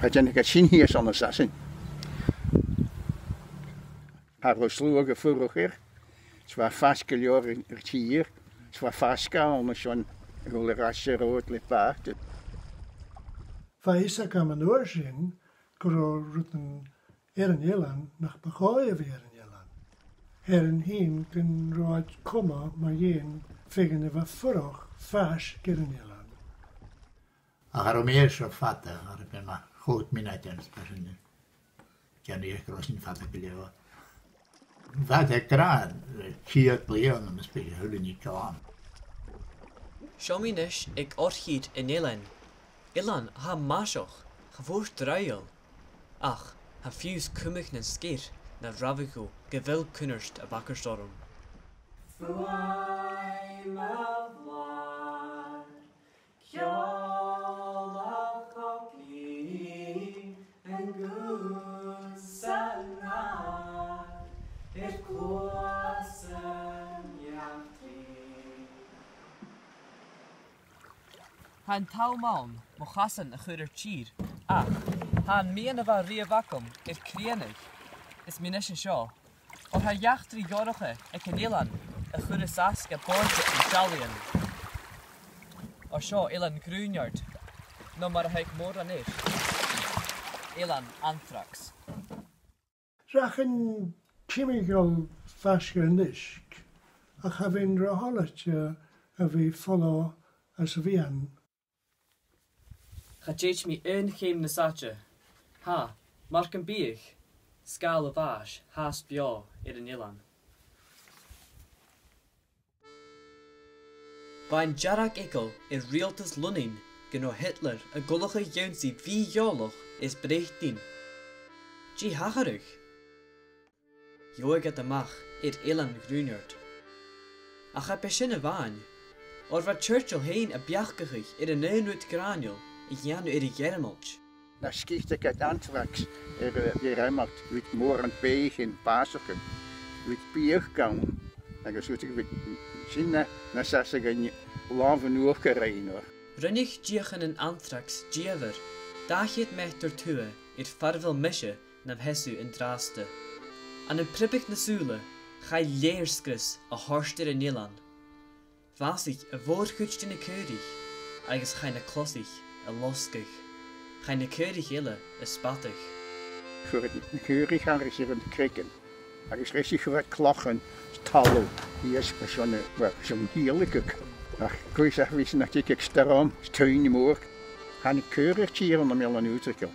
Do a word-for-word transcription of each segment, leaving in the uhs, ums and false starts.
Cha dèanadh iad sin shìos ann an Sasainn. Cha robh sluagh a' fuireach air, 's bha faisg gu leòr air, air tìr, 's bha faisg ann an sin a dhol air ais air adhart le bàta. Bha fhios agam an uair sin gun robh rudan air an eilean nach bu chòir a bhith air an eilean. Air an sin gun robh iad coma mu dheidhinn feadhainn a bha a' fuireach faisg air an eilean. Ach cha robh mi air seo fada, cha robh mi ach ochd mionaidean, is b' e sin, dèanadh e ag ràdh sin fada gu leòr. Bha e ag ràdh, eh, ceud bliadhna, mus bi e a h-uile nì còmhla. Seo mi a-nis aig oirchidh an eilein. Eilean a tha maiseach, cha mhòr draoidheil, ach tha fiù 's cumadh nan sgeir na rabhadh dhomh gu bheil cunnart a' bhagairt orm. Fuaim a' bhlàir, ceòl a' chogaidh, an guth san adhar, air cluasan eachdraidh. Tha an t-àm ann mo chasan a chur air tìr, ach tha am meadhan a bha riamh agam air crìonadh, is mi a-nis an seo. Oir tha eachdraidh dhorcha aig an eilean a chuireas às gu bòidheach nan seallaidhean. Oir seo Eilean Gruinard, no mar a th' aig mòran air, Eilean Antrax. Rachainn timcheall faisg air an uisg, ach cha bhithinn ro thoilichte a bhith falbh às a' mheadhan. Cha tèid mi aon cheum nas fhaide. Tha, mar gum biodh, sgàil a' bhàis fhathast beò air an eilean. Bha an dearg-eagal air riaghaltas Lunnainn gun robh Hitler ag ullachadh ionnsaigh mhì-eòlach is Breatainn. Dè thachradh? Gheibheadh iad a-mach air Eilean Gruinard. Ach cha b' e sin a-mhàin, oir bha Churchill fhèin a' beachdachadh air an aon rud gràineil a dhèanamh air a' Ghearmailt. Nan sgitheadh iad antrax air, eh, air a' Ghearmailt, bhiodh mòran bèithe a' bàsachadh, bhiodh biadh ann, agus bhiodh, bhiodh sin na, na seasadh an làmh an uachdarain air. Rinneadh deuchainn antrax dìomhair, dà cheud meatair tuath air far a bheil mise nam sheasamh an-dràsta. Ann am priobadh na sùla, chaidh lèirsgrios a thoirt air an eilean. Bhàsaich a' mhòr-chuid de na caoraich agus chaidh na closaich a losgadh. Chaidh na caoraich eile a spadadh. Chuir iad na caoraich thairis air na creagan, agus leis sin chuir iad clachan is talamh shìos airson, well, airson an t-sìol a thighinn. Ach cuimhneachadh nach tigeadh stoirm is tuinn mòr. Thàinig caora air tìr ann am Eilean Ùdraigeil.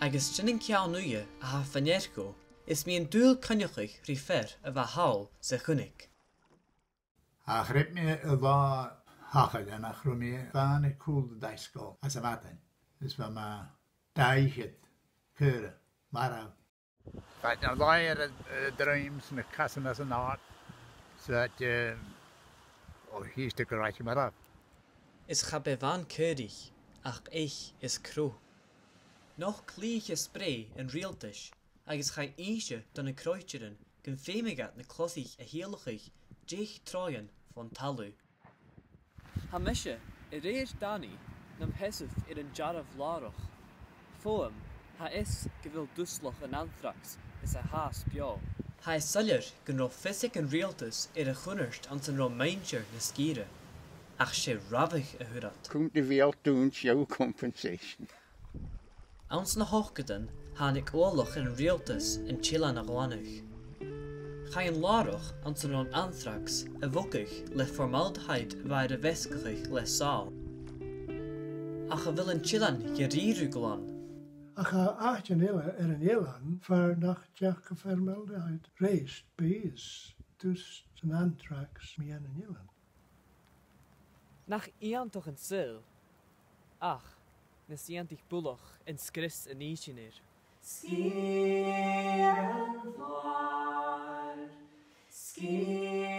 Agus sin an ceann-uidhe a tha fa-near dhomh, is mi an dùil coinneachadh ri fear a bha thall 's a chunnaic. Ach rinn mi an latha a chaidh, nach robh mi a' faighinn cùl an taigh-sgoil anns a' mhadainn, is bha mu dhà fhichead caora marbh. Bha na làithean air an, eh, druim 's na casan anns an adhar, 's bha iad, eh, o, chì thu gu robh iad marbh. Is cha b' e a-mhàin caoraich, ach eich is crodh. Nochd cliathaich is sprèidh an riaghaltais, agus chaidh innse do na croitearan gum feumadh iad na closaich a thìodhlacadh deich troighean fon talamh. Tha mise, a rèir Danny, nam sheasamh air an dearbh làrach. Fòam, tha fhios gu bheil duslach an antrax is e fhathast beò. Tha e soilleir gun robh fios aig an riaghaltas air a' chunnart anns an robh muinntir na sgìre, ach 's e rabhadh a fhuair iad. Couldn't avail dùinn seo compensation. Anns na h-ochdadan, thàinig uallach air an riaghaltas an t-eilean a ghlanadh. Chaidh an làrach anns an robh an antrax a bhogadh le formaldehyde a bha air a mheasgachadh le sàl. Ach a bheil an t-eilean dha-rìribh glan? Ach tha àitean eile air an eilean far nach deach am formaldehyde, rèis bìos, dus an antrax mu dheidhinn an eilein. Nach iongantach an saoghal, ach nas iongantaiche buileach an sgrios a nì sinn air. Sgìre an Làir, sgìre